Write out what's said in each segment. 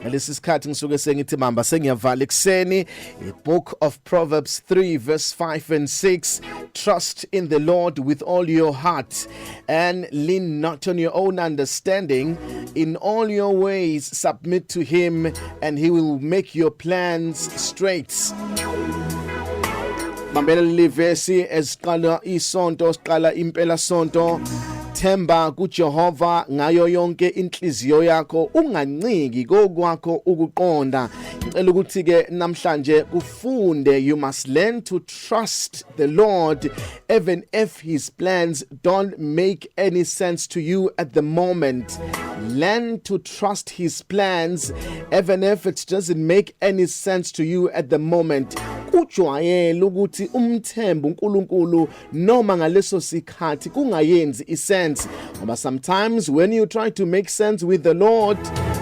Ngalesi sikhathi ngisuke sengithi mamba sengiyavala ekuseni. Book of Proverbs 3 verse 5 and 6: Trust in the Lord with all your heart and lean not on your own understanding. In all your ways submit to him, and he will make your plans straight. Bambela leli vesi esiqala isonto, siqala impela sonto. Themba kuJehova ngayo yonke inhliziyo yakho, unganciki kokwakho ukuqonda. Ngicela ukuthi ke namhlanje kufunde, you must learn to trust the Lord even if his plans don't make any sense to you at the moment. Learn to trust his plans even if it doesn't make any sense to you at the moment. Kujwayele ukuthi umthembe uNkulunkulu noma ngaleso sikhathi kungayenzi isense, ngoba sometimes when you try to make sense with the Lord,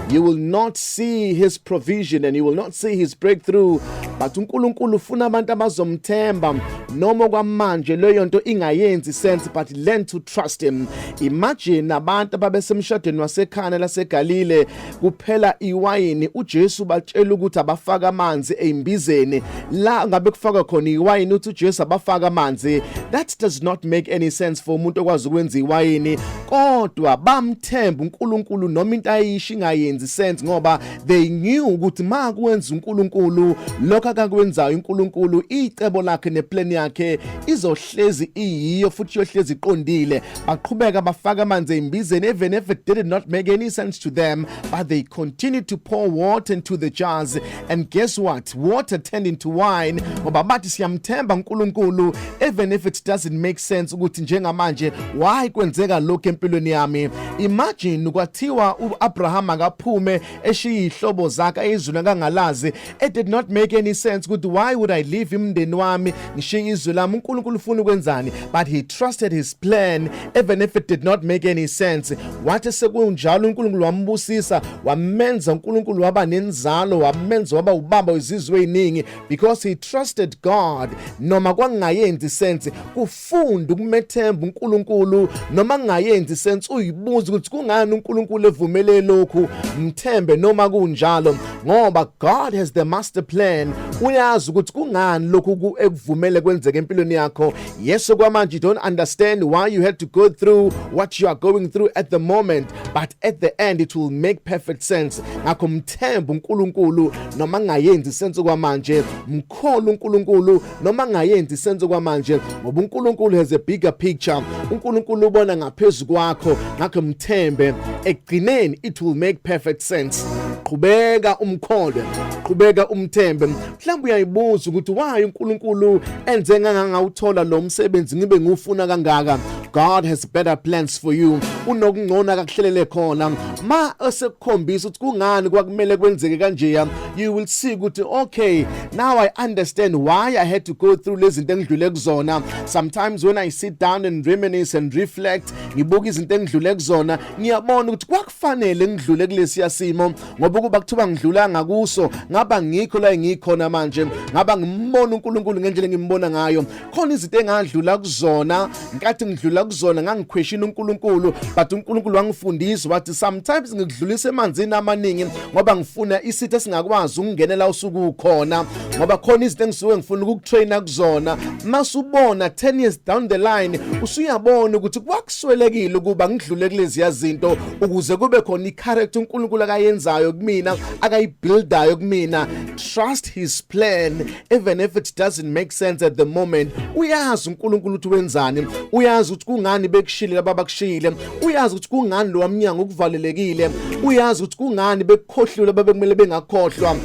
you will not see his provision and you will not see his breakthrough. But uNkulunkulu ufuna abantu abazomthemba noma kwamanje leyo nto ingayenzi sense, but learn to trust him. Imagine abantu ababesemshadweni waseKhana laseGalile, kuphela iwayini, uJesu batshela ukuthi abafaka amanzi ezimbizeni. La ngabe kufaka khona iwayini, uthi uJesu abafaka amanzi. That does not make any sense for umuntu okwazi ukwenza iwayini, kodwa bamthemba uNkulunkulu noma into ayisho ingayenzi sense, ngoba they knew ukuthi makwenza uNkulunkulu lokho akakwenzayo, uNkulunkulu icebo lakhe neplan yakhe izohlezi iyiyo futhi iyohlezi iqondile. Baqhubeka bafaka amanzi ezimbizeni even if it did not make any sense to them, but they continued to pour water into the jars, and guess what? Water turned into wine, ngoba bathi siyamthemba uNkulunkulu even if it doesn't make sense ukuthi njengamanje why kwenzeka lokho empilweni yami. Imagine kwathiwa uAbraham akaphume eshiya ihlobo zakhe ezweni akangalazi. It did not make any sense ukuthi why would I leave imndeni wami, ngishiye izwe lami, uNkulunkulu ufuna ukwenzani? But he trusted his plan even if it did not make any sense. Wathi sekunjalo uNkulunkulu wambusisa, wamenza uNkulunkulu waba nenzalo, wamenza waba ubaba wezizwe eziningi because he trusted God noma kwangayenzi sense. Kufunda ukumethemba uNkulunkulu noma kungayenzi sense. Uyibuza ukuthi kungani uNkulunkulu evumele lokhu, mthembe noma kunjalo, ngoba God has the master plan. Uyazi ukuthi kungani lokhu ekuvumele kwenzeke empilweni yakho. Yes, okwamanje you don't understand why you had to go through what you are going through at the moment, but at the end it will make perfect sense. Ngakho mthembe uNkulunkulu noma kungayenzi sense kwamanje, mkholo uNkulunkulu noma kungayenzi sense kwamanje, ngoba uNkulunkulu has a bigger picture. uNkulunkulu ubona ngaphezulu kwakho, ngakho mthembe. Ekugcineni it will make perfect sense. Qhubeka umkholwe, qhubeka umthembe. Mhlawumbe uyayibuza ukuthi why uNkulunkulu enze ngangawuthola lo msebenzi ngibe ngufuna kangaka. God has better plans for you. Unokungcono akakuhlelele khona. Ma esekukhombisa ukuthi kungani kwakumele kwenzeke kanjeya, you will see ukuthi okay, now I understand why I had to go through lezi zinto engidlule kuzona. Sometimes when I sit down and reminisce and reflect, ngibuka izinto engidlule kuzona, ngiyabona ukuthi kwakufanele ngidlule kulesiya simo, ngoba ukuba kuthiwa ngidlulanga kuso, ngaba ngikho la engikhona manje, ngaba ngimbona uNkulunkulu ngendlela engimbona ngayo. Khona izinto engadlula kuzona, nkathi ngidlula kuzona ngangiquestiona uNkulunkulu, but uNkulunkulu wangifundisa wathi sometimes ngikudlulisa emanzini amaningi ngoba ngifuna isitha singakwazi ukungenela usuku ukhona, ngoba khona izinto engisuke ngifuna ukukutraina kuzona. Masubona 10 years down the line, usuyabona ukuthi kwakuswelekile ukuba ngidlule kulezi zinto ukuze kube khona icharacter uNkulunkulu akayenzayo kumina, akayibuildayo kumina. Trust his plan even if it doesn't make sense at the moment. Uyazi uNkulunkulu ukuthi wenzani, uyazi ukuthi kungani bekushile laba bakushile, uyazi ukuthi kungani lo mnyango ukuvalelekile, uyazi ukuthi kungani bekukhohliwe laba bekumele bengakhohlwa.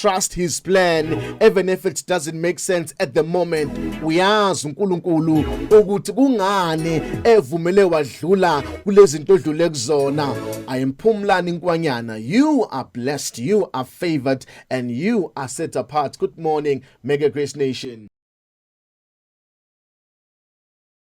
Trust his plan even if it doesn't make sense at the moment. Uyazi uNkulunkulu ukuthi kungani evumele wadlula kulezi zinto odlule kuzona. I am Phumlani Nkwanyana. You are blessed, you are favored and you are set apart. Good morning, Mega Grace Nation.